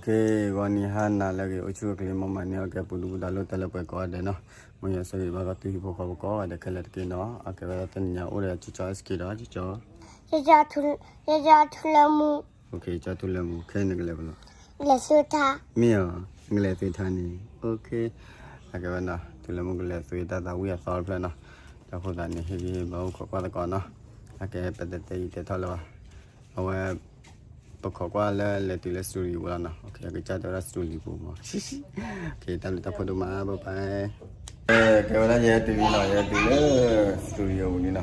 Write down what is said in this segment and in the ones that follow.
ကဲ ဂီၤနံၤဟါနၤလၢအဂ့ၤ အိၣ်ဆူၣ်အိၣ်ချ့ မ်မၤန့ၢ်အီၣ်ကဲ ပူၤဒူပူၤဒါ လိာ်တဲလၢပှဲၤကိးဂၤဒဲးနီၤ, မ်ယွၤဆိၣ်ဂ့ၤဘၣ်ကီး သုဟံၣ်ဖိဃီဖိကိးဂၤဒဲးခဲလၢာ်တက့ၢ်နီၤ, အကဲဝဲဒၣ်တနံၤညါအိၣ်ဒီး ကၠီကၠီ S K ဒီး ကၠီကၠီ ကၠီထူလၢမူ, ကၠီထူလၢမူ ခဲအံၤနကလဲၤဖဲလဲၣ်, လဲၤသုထါ, မ့ၢ်အီၤ နကလဲၤသုထါန့ၣ်, အကဲဝဲနီၤ ထူလၢမူကလဲၤသုတၢ်သးဝံၣ်အသီတဖျၢၣ်နီၤ, ဒီးအဃိသတးန့ၣ် ဟ့ၣ်ဂံၢ်ဟ့ၣ်ဘါအိၣ်ခိးကွၢ်သကိးနီၤ, အကဲပတဲတဲယံာ်တဲထီၣ်လၢၤဘၣ်, အဝဲ ပခိးကွၢ်လၢလဲၤတုၤလၢ studio လီၤနီၤ, အကစၢ်တဲဝဲဒၣ် studio ပူၤမး, တၢ်ဘျုးတၢ်ဖှိၣ်ဒိၣ်မး bye bye, ကဲဝဲဒၣ်ယဟဲတုၤလံနီၤ, ယဟဲတုၤလၢ studio ပူၤလံနီၤ,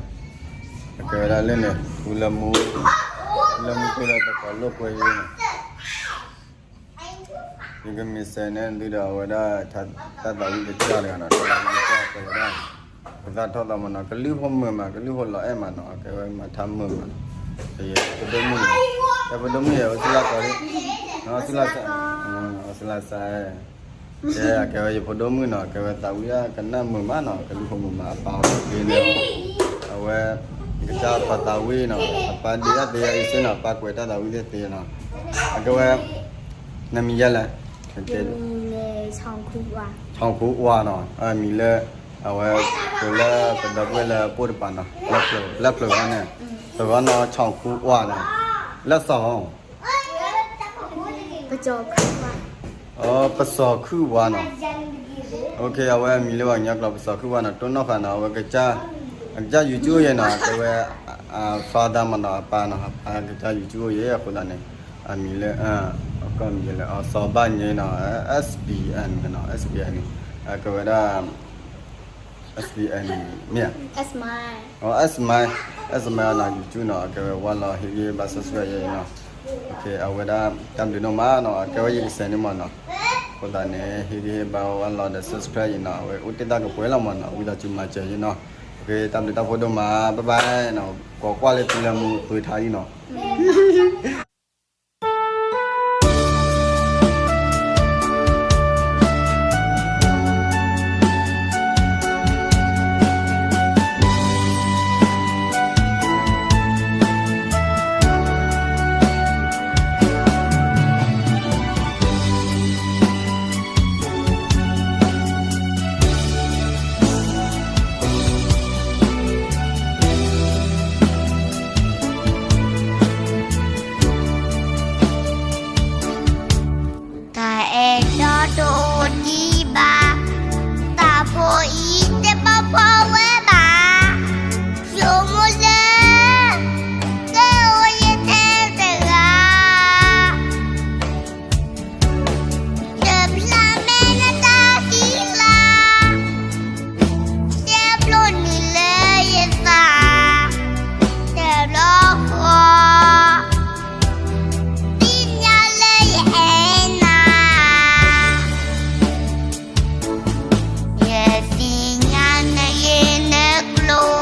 အကဲဝဲဒၣ်လၢန့ၣ် ထူလၢမူ, ထူလၢမူကိၢ်ဒီးတကိးလိာ်ကွဲယံၤနီၤ ယကမ့ၢ်စဲးန့ၣ်ဒုဒီး အဝဲဒၣ် တၢ်သးဝံၣ်ကစၢ်တဂၤနီၤ, တၢ်သးဝံၣ်ကစၢ်တဲဝဲဒၣ်, ပသးထီၣ်သးမးနီၤ, ကလုၢ်ဖိမုာ်မး ကလုၢ်ဖိလီၤအဲၣ်မးနီၤ, အကဲဝဲမၤထါမုာ်မးနီၤ, ပဒိၣ်မုၣ်, ပဒိၣ်မုၣ်ယဲၢ် အိၣ်ဆူၣ်လၢ်ကီး, အိၣ်ဆူၣ်လၢ်စဲး, ကဲ အကဲဝဲယဖိဒိၣ်မုၣ်နီၤ, အကဲဝဲသးဝံၣ်ဒၣ်ကနၣ်မုာ်မးနီၤ, ကလုၢ်ဖိမုာ်မး အပၢ်အီၤတက့ၢ်န့ၣ်, အဝဲ ကစၢ်ပှၤသးဝံၣ်နီၤ, အပၢ်ဒ့တၢ်သ့ယါအံၤစ့ၢ်နီၤ, အပၢ်ကွဲးတၢ်သးဝံၣ်သ့သ့နီၤ, အကဲဝဲ နမံၤယဲလဲၣ်, ဆီၣ်ခူဝါနီၤ, အမံၤလၢ အဝဲ ပလၢပဒီပုၢ်ဝဲၢ်လၢအပိၢ်တပၤနီၤ, လၢဖျၢၣ်ဂီၢ်န့ၣ်, ဖျၢၣ်ဂီၢ်နီၤ ဆီၣ်ခူဝါနီၤ, လၢစီၤ ပစီၤခုၣ်ဝါနီၤ, အဝဲအမံၤလၢပှၤကညီကျိာ် ပစီၤခုၣ်ဝါနီၤ, တိၢ်နီၣ်ဃာ်နီၤ, အဝဲ အကစၢ် YouTube ယဲနီၤ, အကဲဝဲ father မးနီၤ, အပၢ်နီၤ, အပၢ်ကစၢ် YouTube ယဲအဃိသတးန့ၣ်, အမံၤလၢ အကီၢ်မံၤလၢ အစီၤဘၣ်ညဲနီၤ, S B N နီၤ, S B N န့ၣ် အကဲဝဲဒၣ် S B N မ့ၢ်ဧါ, S M I, S M I နီၤ, YouTube နီၤ, အကဲဝဲဝါလီၤ ဟ့ၣ်ဂံၢ်ဘါ subscribe ယဲနီၤ, အဝဲဒၣ် တၢ်ဘျုးဒိၣ်မးနီၤ, အကဲဝဲယကစဲးန့ၣ်မးနီၤ, အဃိသတးန့ၣ် ဟ့ၣ်ဂံၢ်ဟ့ၣ်ဘါဝါလီၤဒီး subscribe ယဲနီၤ, အဝဲအိၣ်တ့ၢ်တၢ်ကပှဲၤလီၤမးနီၤ, ဝံသးစူၤမၤစၢၤယဲနီၤ, တၢ်ဘျုးတၢ်ဖှိၣ်ဒိၣ်မး bye bye နီၤ, ကိးကွၢ်လၢထူလၢမူသွဲထါလံနီၤ. တၢ်အဲၣ်တီတအိၣ်ဒံးဘၣ်, တၢ်ဖိအံၤတဘၣ်ဖီဝဲဘၣ်, ဆိကမိၣ်လၢ ကအိၣ်ယဲထဲတဂၤ တဖျါမဲာ်နတၢ်သံလၤ, ရှဲဖျိနုာ်လၢယသး, တဘျီဃီ သ့ၣ်ညါလၢယအဲၣ်နၤ, ယသ့ၣ်ညါနဂ့ၢ်နကျိၤ,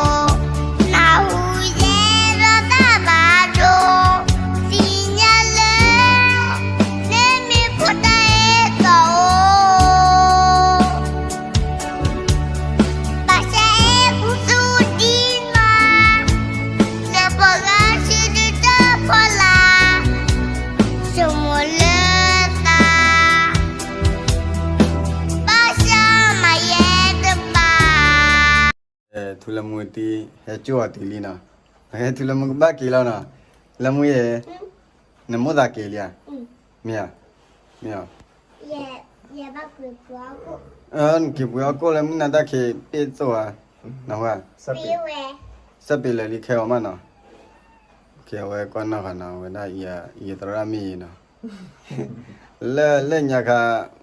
နၢ်ဟူယဲဒီးတၢ်ဘၣ်ဒိ, သ့ၣ်ညါလၢ နမ့ၢ်ဖိတၢ်အဲၣ်တီအိၣ်, ဘၣ်ဆၣ်အဲၣ်ပူၤသူဒံးမး, လၢပှၤဂၤဆံဒုတၢ်ဖီလာ်, ဆိကမိၣ်လၢသး, ဘၣ်ဆၣ်မၤယဲတဘၣ် ထူလၢမူတံၢ် ဟဲကၠိၣ်အီၤတုၤလံနီၤ, ဟဲထူလၢမူကဘၣ်က့ၤလီၤနီၤ, လၢမူယဲ, နမိၣ်သးက့ၤလံဧါ, မ့ၢ်ဧါ, မ့ၢ်ဧါ, နက့ၤပှ့ၤအီၣ်ကိၣ်လၢမုၢ်နၤတၢ်ခံးပ့ၢ်သိၣ်ဧါ, နဝဲ, စဲးပ့ၤလၢာ်လံခဲအီၤမးနီၤ, အဝဲကွၢ်နီၣ်ဃာ်နီၤ, အဝဲဒၣ်ယသရၣ်မ့ၢ်အံၤနီၤ, လၢလၢညါခါ,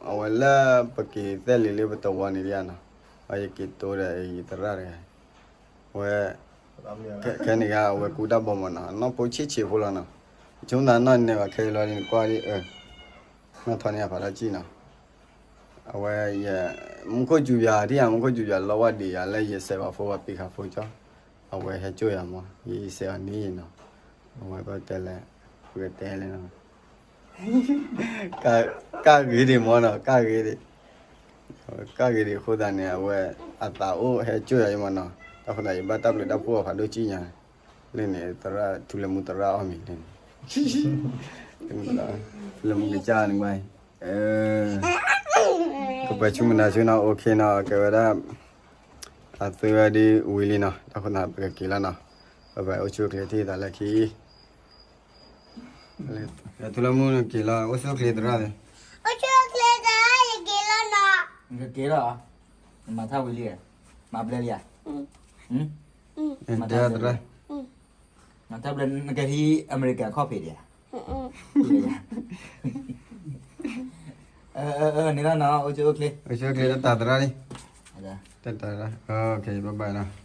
အဝဲလၢပက့ၤသဲလံၤလၢပတဝီန့ၣ်လံဧါနီၤ, အယက့ၤတိဒီးယသရၣ်တဂၤ, ဝဲ, ခဲန့ၣ်ဂၤ အဝဲကူတၢ်ဘီမးနီၤ, နီၢ်ဖိဆံးဆံးဖိလီၤနီၤ, ဆိကမိၣ်သးနီၢ်နဲဘၣ်ခဲအံၤလီၤန့ၣ် ကွၢ်ဒ်အၢ, နီၢ်ထီန့ၢ်အဖးထီၣ်ကံၣ်နီၤ, အဝဲယ, မူခိၣ်စူၤယၤဒ်ယၤ မူခိၣ်စူၤယၤလီဝဲဒံးယၤလၢယစဲးဘၣ်ဖိဝဲပ့ၤဃာ်ဖိကၠီ, အဝဲဟဲကၠိၣ်ယၤမး ယစဲးအီၤန့ၣ်နီၤ, အဝဲပတဲလဲၣ်, ပကတဲလဲၣ်နီၤ, ကၢ်ဂ့ၤဒံးမးနီၤ, ကၢ်ဂ့ၤဒံး, ကၢ်ဂ့ၤဒံးအဃိသတးန့ၣ် အဝဲအသးအိၣ်ဟဲကၠိၣ်ယၤအံၤမးနီၤ, တၢ်ဃိသတးယဘၣ်တၢ်ဘျုးတၢ်ဖှိၣ်အဖးဒိၣ်ကံၣ်ညါ, လၢန့ၣ် သရၣ်ထူလၢမူသရၣ်အီၣ်မ့ၤလၢန့ၣ်, တမ့ၢ်လီၤ လၢမုၢ်ကစၢ်န့ၣ်ဘၣ်, ကပှဲၤဆူမနုၤဆူနီၤ, အိၣ်ခ့နီၤ, ကဲဝဲဒၣ် အသုဝဲဒ်ဝံၤလံနီၤ, တၢ်ဃိသးပကက့ၤလီၤနီၤ, ပဘၣ်အိၣ်ဆူၣ်အိၣ်ချ့ထံၣ်သးလၢခံ, ထူလၢမူနက့ၤလီၤ, အိၣ်ဆူၣ်အိၣ်ချ့သရၣ်သ့ၣ်, အိၣ်ဆူၣ်အိၣ်ချ့သရၣ် ယက့ၤလီၤနီၤ, နက့ၤလီၤ, နမၤထါဝံၤလံ, မၤဘျဲလံဧါ, မၤထါဘျဲ, မၤထါဘျဲ နကဟံးအမဲရကၤခီၣ်ဖံးဒံးဧါ, န့ၣ်လီၤနီၤ, အိၣ်ဆူၣ်အိၣ်ချ့, အိၣ်ဆူၣ်အိၣ်ချ့ တၢ်သရၣ်လံ, တၢ်သရၣ်, ဘၣ်ဘၣ်နီၤ.